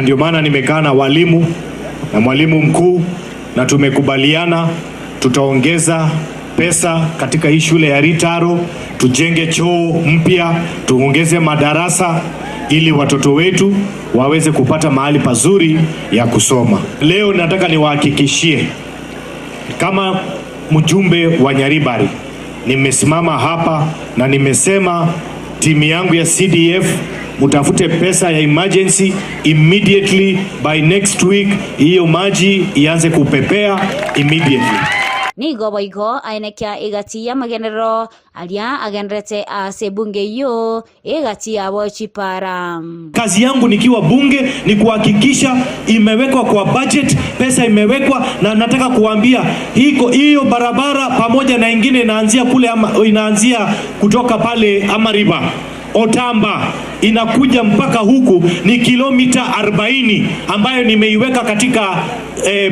Ndio maana nimekaa na walimu na mwalimu mkuu na tumekubaliana tutaongeza pesa katika hii shule ya Ritaro, tujenge choo mpya, tuongeze madarasa ili watoto wetu waweze kupata mahali pazuri ya kusoma. Leo nataka niwahakikishie kama mjumbe wa Nyaribari nimesimama hapa na nimesema timu yangu ya CDF mutafute pesa ya emergency immediately by next week, hiyo maji ianze kupepea immediately. Nigo boigo aenekia egati y'amagenderero aria agenderete ase ebunge eyio egati yabo chipara. Kazi yangu nikiwa bunge ni kuhakikisha imewekwa kwa budget, pesa imewekwa, na nataka kuambia hiko hiyo barabara pamoja na ingine inaanzia kule ama, inaanzia kutoka pale Amariba Otamba inakuja mpaka huku ni kilomita 40 ambayo nimeiweka katika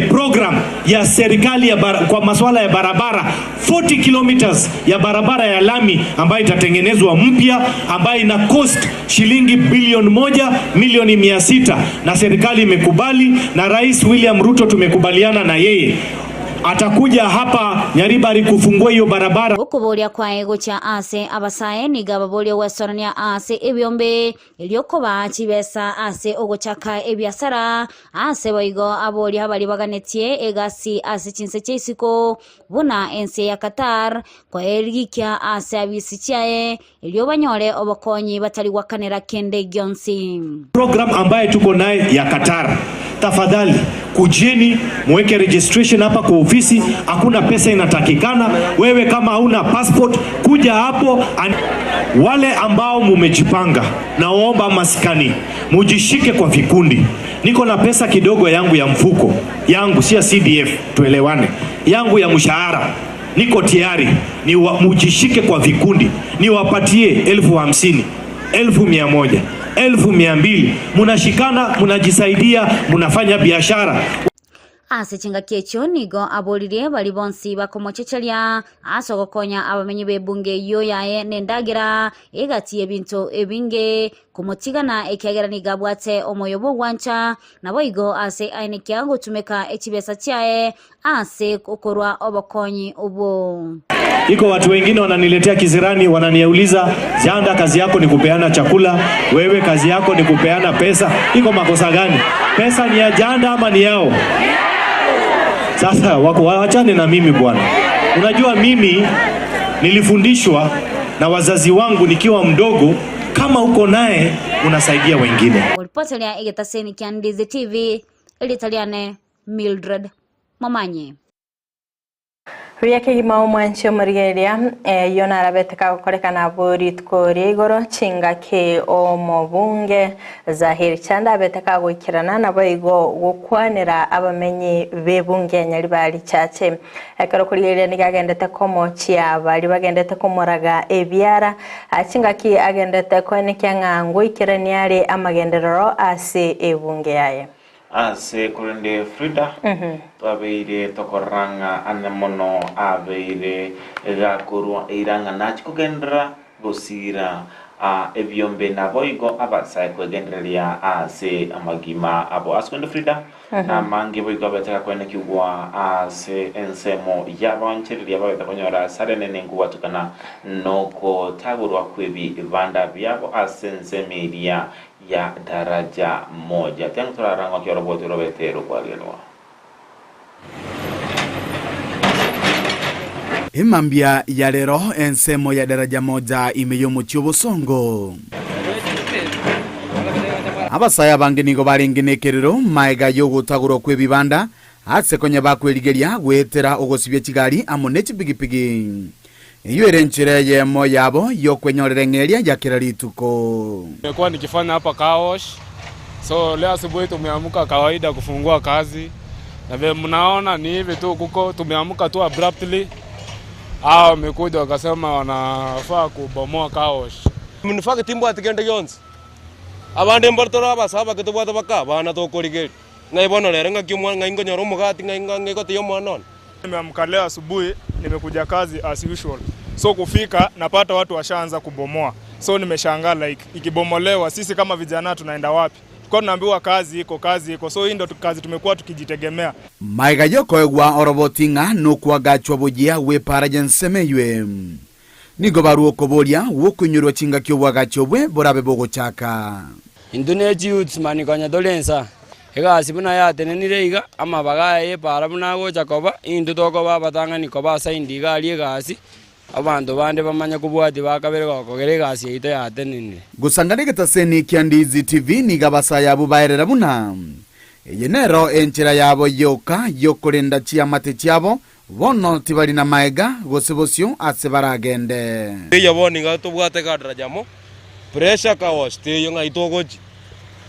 program ya serikali ya kwa masuala ya barabara 40 kilometers ya barabara ya lami ambayo itatengenezwa mpya ambayo ina cost shilingi bilioni 1,600,000 na serikali imekubali, na Rais William Ruto tumekubaliana na yeye atakuja hapa Nyaribari kufungua hiyo barabara. Okoboria kwaye gocha ase abasae niga baboria gwesorania ase ebiombe eriokoba chibesa ase ogochaka ebiasara ase boigo aboria abari baganetie egasi ase chinse chia isiko buna ense ya Qatar kwaerigikia ase abisi chiaye erio banyore obokonyi batari gwakanera kende gionsi. Program ambaye tuko naye ya Qatar, tafadhali kujeni muweke registration hapa kwa ofisi, hakuna pesa inatakikana. Wewe kama hauna passport kuja hapo. Wale ambao mumejipanga, naomba maskani mujishike kwa vikundi. Niko na pesa kidogo yangu ya mfuko yangu, si ya CDF, tuelewane, yangu ya mshahara niko tayari ni mujishike kwa vikundi, niwapatie 50,000, 100,000, 200,000. Munashikana, munajisaidia, munafanya biashara. Ase chingaki echio nigo aboririe bari bonsi bakomochecheria ase ogokonya abamenyi b'ebunge eyio yaye nendagira egati ebinto ebinge komotigana ekiagera nigo abwate omoyo bw'ogwancha naboigo ase aenekia gotumeka echibesa chiaye ase okorwa obokonyi obwo. Iko watu wengine wananiletea kisirani, wananiuliza Janda, kazi yako ni kupeana chakula, wewe kazi yako ni kupeana pesa. Iko makosa gani? Pesa ni ya Janda ama ni yao? Sasa wako waachane na mimi bwana. Unajua mimi nilifundishwa na wazazi wangu nikiwa mdogo, kama uko naye unasaidia wengine. Oripoteria egetaseni kia Ndizi TV, Elitaliane Mildred Momanyi. Huya kegima omwanchi omorigereria eyo narabete kagokorekana borituko ria igoro chingaki omobunge Zahir Chanda abete kagoikerana nabo igo gokwanera abamenyi b'ebunge Nyaribari Chache ekero korigereria nigo agendete komochia bari bagendete komoraga ebiara chingaki agendete koenekia ng'a ngoikerania are amagenderero ase ebunge yaye. Ase korende Frida twabeire tokoranga ane mono abeire gakorwa eiranga nachi kogendera gosira ebiombe naboigo abasae kwegendereria ase amagima abo. Ase korende Frida namange boigo abeteka kwenekigwa ase ensemo yabanchereria babete konyora sare nene ngwatukana nokotagorwa kw'ebibanda byabo ase ensemo eria ya daraja moja. Tiang turarangwa kioroboto robetero kwarianwa. Imambia ya lero ensemo ya daraja moja imeyomochio bosongo. Abasaya bange nigo barenge nekerero maega yogotagorwa kw'ebibanda ase konya bakwerigeria gwetera ogosibia chigari amo ne chipigipigi. Iyo ere nchira eyemo yabo yokwenyorera eng'eria ya kera rituko. Nimekuwa nikifanya hapa car wash. So leo asubuhi tumeamka kawaida kufungua kazi. Na vile mnaona ni hivi tu kuko tumeamka tu abruptly. Hao wamekuja wakasema wanafaa kubomoa car wash. Mnifaka timbo atigende yonsi. Abande mbortoro abasaba kitobwata baka bana tokorigeri. Ngai bono rere ngaki omwana ngai ngonyora omogati ngai ngai gote omwana one. Nimeamka leo asubuhi nimekuja kazi as usual. So kufika napata watu washaanza kubomoa. So nimeshangaa ikibomolewa sisi kama vijana tunaenda wapi? Tulikuwa tunaambiwa kazi iko, kazi iko, so hii ndo kazi tumekuwa tukijitegemea. Magega y'okoegwa oroboti ng'a nokoagachwa boyia gw'epaara y'ensemo eywe, nigo barua okoboria gw'okoinyorwa chingaki obwagachi obwe borabe bogochaka. Intwe ne chiyouths mani konya tore inse, egasi buna yatenenire iga, amabaga aya y'epaara buna agocha koba, intwe tokoba abatang'ani koba assigned iga aria egasi, Abanto bande bamanye kobwatia bakabere gokogera egasi yaito yatenenire. Gosangana egetaseni kia Ndizi TV nigo abasae abwo baerera buna eye nero enchera yabo yoka y'okorenda chiamate chiabo, bono tibari namaega gose bosio ase baragende. Teiyo bono iga tobwate gadra jamo, pressure kawash teiyo ng'ai togochi.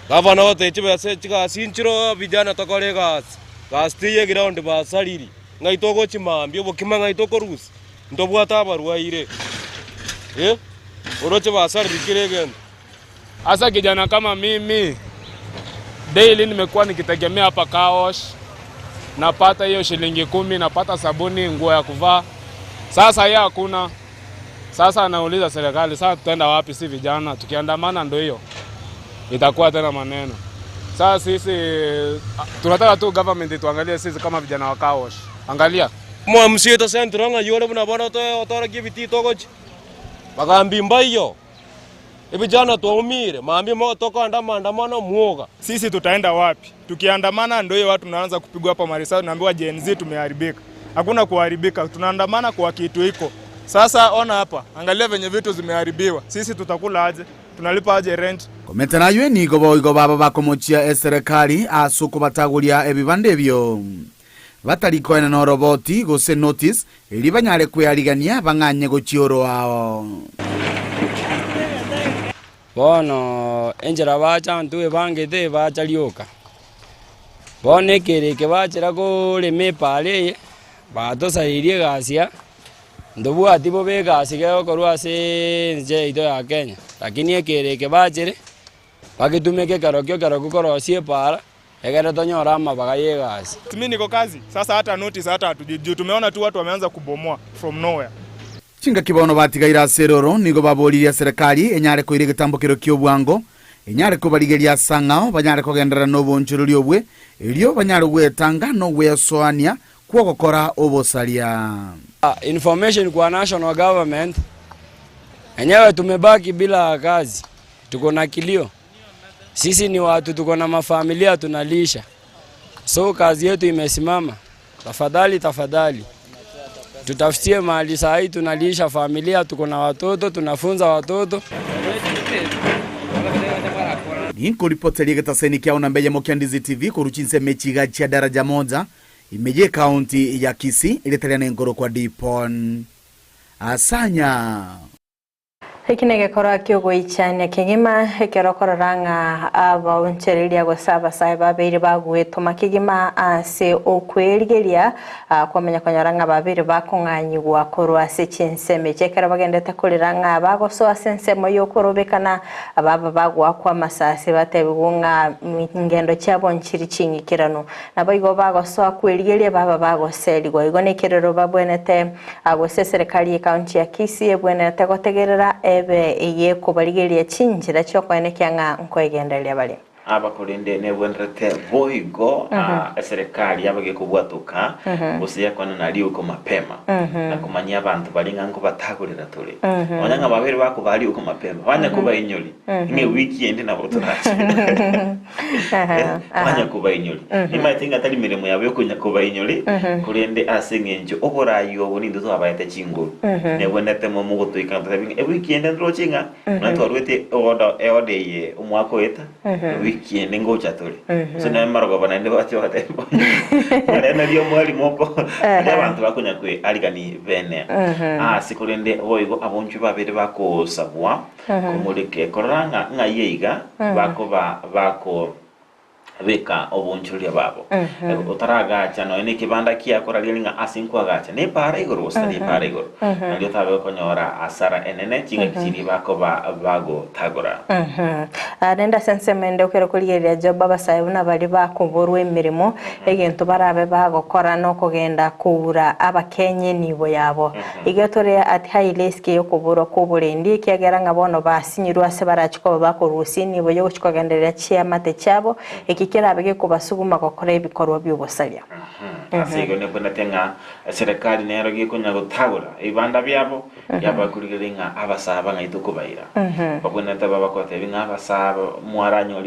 Gavana gotebia chibesa chigasi nchire vijana tokore egasi, gasi teiyo eground basariri, ng'ai togochi mambia obokima ng'ai tokorusia. Ntobwate abarwaire, eh, oroche basariri kera egento. Hasa kijana kama mimi daily nimekuwa nikitegemea hapa car wash, napata hiyo shilingi kumi, napata sabuni, nguo ya kuvaa. Sasa hiyo hakuna. Sasa anauliza serikali, sasa tutaenda wapi? Si vijana tukiandamana, ndo hiyo itakuwa tena maneno. Sasa sisi tunataka tu government ituangalie sisi kama vijana wa car wash. Angalia Omwamsiete Central ng'ai ore buna bono otoorokie ebitii togochia? Bagambia mbaiyo, Ebijana twaumire, mambia tokoenda maandamano mwoga. Sisi tutaenda wapi? Tukiandamana ndio hiyo watu tunaanza kupigwa hapa marisasi, tunaambiwa Gen Z tumeharibika. Hakuna kuharibika, tunaandamana kwa kitu iko. Sasa ona hapa, angalia venye vitu zimeharibiwa. Sisi tutakula aje? Tunalipa aje rent? Komenta naywe nigo boigo baba bakomochia eserekari ase okobatagoria ebibanda ebio. Batari koenena oroboti gose notice, erio banyare kwearigania bang'anye gochia oroao. Bono enchera bacha intwe ebangete ebacha rioka. Bono ekero eke bachera korema epaara eye, batosaririe egasi aa, ntobwati bobe egasi gegokorwa ase ense yaito ya Kenya, lakini ekero eke bachere, bagetumeke ekerokio ekerokio korosia epaara. Ekero tonyore amabaga y'egasi. Mimi niko kazi sasa, hata notice hata hatujui juu tumeona tu watu wameanza kubomoa from nowhere. Chingaki bono batigaire ase eroro nigo baboririe eserekari enyare koira egetambokero ki'obwango, enyare kobarigeria ase ang'ao banyare kogenderera nobonchorori obwe, erio banyare gwetanga nogwesoania kw'ogokora obosaria. Information kwa national government, enyewe tumebaki bila kazi, tuko na kilio. Sisi ni watu tuko na mafamilia tunalisha, so kazi yetu imesimama. Tafadhali, tafadhali tutafutie mahali saa hii tunalisha familia, tuko na watoto, tunafunza watoto. Ninkoripoteria egetaseni kiao namba eyemo kia Ndizi TV korwa chinsemo echiga chia Daraja Moja ime y'ekaunti ya Kisii erieta riane nkorokwa Dipon Asanya. Eki negekorwa ki'ogoichania kegima, ekero okorora ng'a abaonchoreria gose abasae babeire bagwetoma kegima ase okwerigeria kwamanya konyora ng'a babeire bakong'anyigwa korwa ase chinsemo echi ekero bagendete korera ng'a bagosoa ase ensemo y'okorobekana baba bagoakwa amasasi batebigwe ng'a ngendo chiabo nchiri ching'ikeranu Naboigo bagosoa kwerigeria baba bagoserigwa. Igo nekerero babwenerete gose eserekari y'ecounty ya Kisii ebwenerete gotegerera ebe eyekobarigeria chinchera chiokoenekia ng'a nkoegendereria bare. Aba korende nebwenerete boigo eserekari yabo gekobwatoka gose yakwanana riuko mapema na komanyia abanto baria ng'a nkobatagorera tore. Nonya ng'a babere bakobaa riuko mapema banya kobainyori ng'a ewiki ende nabo torache. Banya kobainyori. Nimanyete ng'a tari meremo yabo yokonya kobainyori, korende ase eng'encho oboraai obo nintwe twabaete chinguru. Nebwenerete mogotoika totebi ng'a ewiki ende ndoroche ng'a buna twaruete eorder eorder eye omwaka oeta, ewiki ende ngocha tore. Gose naye marogoba naende bache batebe ng'a rero nario omwalimu oko aria abanto bakonya kwearigani bene. Ase korende boigo abonchwe babere bakosabwa komoreke korora ng'a ng'ai aiga bakoba bako. Beka obonchoreria babo. Otaragacha nonya nekebanda kiako raria ng'a ase nkwagacha nepara igoro gose tari epara igoro. Nario otabe okonyora asara enene chingaki chiria bakoba bagotagora. Rende ase ensemo ende okere korigereria Job abasae buna baria bakoborwa emeremo, egento barabe bagokora nokogenda koura abakenya enibo yabo. Iga tore at high risk yokoborwa kw'oborendi ekiagera ng'a bono basinyirwe ase barachi koba bakorusia enibo y'ogochia kogenderera chiamate chiabo, eki kerabe gekobasuguma gokora ebikorwa bi'obosaria. Ase igo nebwenerete ng'a eserekari nero gekonya gotagora ebibanda biabo, yabakorigereria ng'a abasae aba ng'ai tokobaira. Babwenerete babakotebi ng'a abasae aba mwaranyore.